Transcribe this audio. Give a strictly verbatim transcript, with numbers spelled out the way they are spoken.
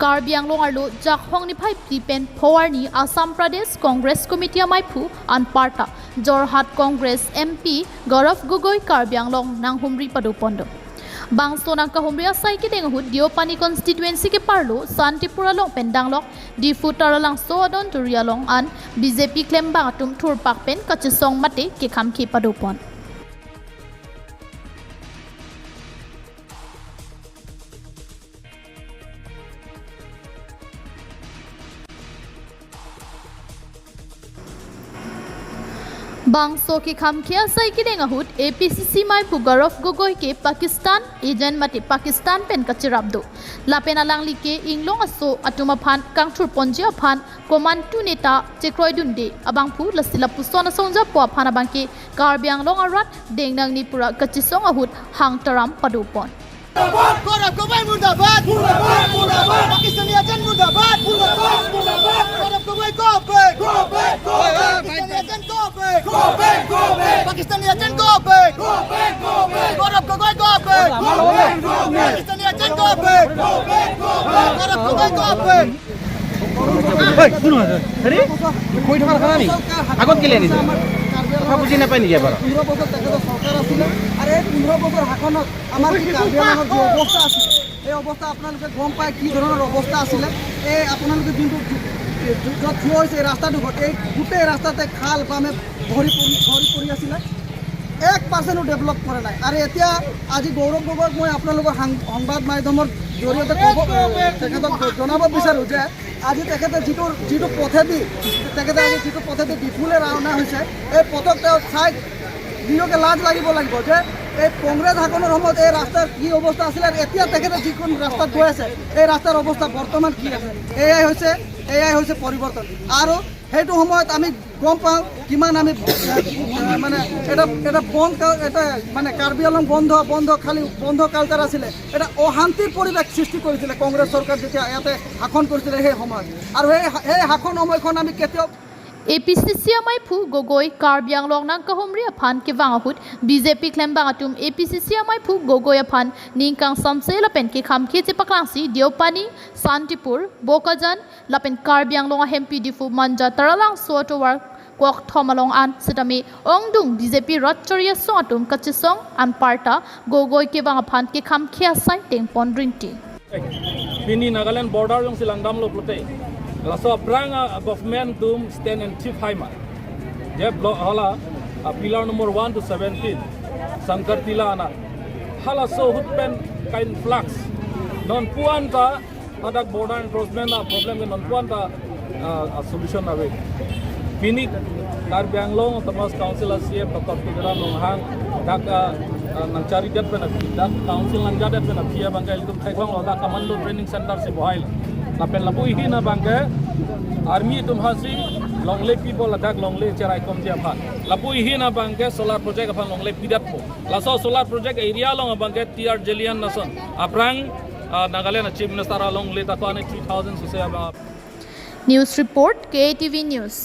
Karbi Anglong arlo Jakhong niphai phli pen pho arni Assam Pradesh Congress Committee amaiphu anparta Jorhat Congress M P Gaurav Gogoi Karbi Anglong nanghumri padopondo. Bangso nangkahumri asai kedeng ahut Deopani constituency keparlo Santipur along pen danglok Diphu Taralangso adon turi along an B J P klembang atum thurpak pen kachesong mate kekhamkhe padopon. Bangso kekhamkhe asai kedeng ahut A P C C amaiphu Gaurav Gogoi ke Pakistan agent mate Pakistan pen kacherap do. Lapen alangli ke inglong aso atum aphan kangthurponji aphan komantu neta chekroidunde abangphu lasi lapuson asongjapo aphan abangke Karbi Anglong arat deng nangni pura kachesong ahut hang taram padopon. Gaurav Gogoi murdabad. Murdabad, murdabad. Pakistani agent murdabad. Murdabad, murdabad. Gaurav Gogoi go back. Go back, go back. Pakistani agent go back. Go back, go back. Pakistani agent go back. Go back, go back. Gaurav Gogoi go back. Go back, go back. Pakistani agent go back. Go back, go back. Gaurav Gogoi go back. হেৰি? কৈ থকাৰ কাৰণে নি? আগত কেলে আনিছে? কথা বুজি নাপায় নেকি এবাৰ? পোন্ধৰ বছৰ তেখেতৰ চৰকাৰ আছিলে আৰু এই পোন্ধৰ বছৰ শাসনত আমাৰ কি কাৰ্বি আংলঙৰ যি অৱস্থা আছিল, এই অৱস্থা আপোনালোকে গম পায় কি ধৰণৰ অৱস্থা আছিলে। এই আপোনালোকে যোনটো য'ত থিয় হৈছে এই ৰাস্তাডোখৰত, এই গোটেই ৰাস্তাতে খাল বামে ভৰি পৰি, ভৰি পৰি আছিলে। এক পাৰ্চেণ্টো ডেভেলপ কৰা নাই। আৰু এতিয়া আজি গৌৰৱ গগৈক মই আপোনালোকৰ সাং-, সংবাদ মাধ্যমৰ জৰিয়তে ক'ব, এ, তেখেতক জনাব বিচাৰোঁ যে আজি তেখেতে যিটো, যিটো পথেদি, তেখেতে আজি যিটো পথেদি ডিফুলৈ ৰাওনা হৈছে, এই পথক তেওঁ চাই নিজকে লাজ লাগিব, লাগিব যে এই কংগ্ৰেছ শাসনৰ সময়ত এই ৰাস্তাৰ কি অৱস্থা আছিলে আৰু এতিয়া তেখেতে যিখন ৰাস্তাত গৈ আছে, এই ৰাস্তাৰ অৱস্থা বৰ্তমান কি আছে। এয়াই হৈছে, এয়াই হৈছে পৰিৱৰ্তন। আৰু সেইটো সময়ত আমি গম পাওঁ কিমান আমি, এ, মানে এটা, এটা বন্ধ কা-, এটা মানে কাৰ্বি আংলং বন্ধ, বন্ধ, খালি বন্ধ কালচাৰ আছিলে, এটা অশান্তিৰ পৰিৱেশ সৃষ্টি কৰিছিলে কংগ্ৰেছ চৰকাৰ যেতিয়া ইয়াতে শাসন কৰিছিলে সেই সময়ত। আৰু সেই, সেই শাসন সময়খন আমি কেতিয়াও A P C C amaiphu Gogoi Karbi Anglong nangkahumri aphan kevang ahut B J P klembang atum A P C C amaiphu Gogoi aphan ning kangsamse lapen kekhamkhe chepaklangsi Deopani, Santipur, Bokajan, lapen Karbi Anglong ahempi Diphu Manja Taralangso atovar kokthom along an setame ongdung B J P rat chari asong atum kachesong anparta Gogoi kevang aphan kekhamkhe asai dengpon rinti. Pini Nagaland border jongsi langdamlo pulote, laso aphrang a government atum stand and thief hai ma. Je block hala, a pillar number one to seventeen, Sankar Tila anat. Halaso ahut pen kainflux. Non puan ta hadak border encroachment a problem ke non puan ta, ah, ah, solution ave. Pini Karbi Anglong Autonomous Council a C M Doctor Tuliram Ronghang dak, ah, ah, nangcharidet pen aphi, dak council nangjadet pen aphi abangke ilitum theklonglo, dak commando training center si bohailo. Lapen lapu ahin abangke army atum hasi longle people ladak longle cheraikomji aphan. Lapu ahin abangke solar project aphan longle pidetpo. Laso solar project area along abangke T R Jillian lason aphrang, ah, Nagaland Chief Minister along le tako ane three thousand suse abang. News report, K A T V News.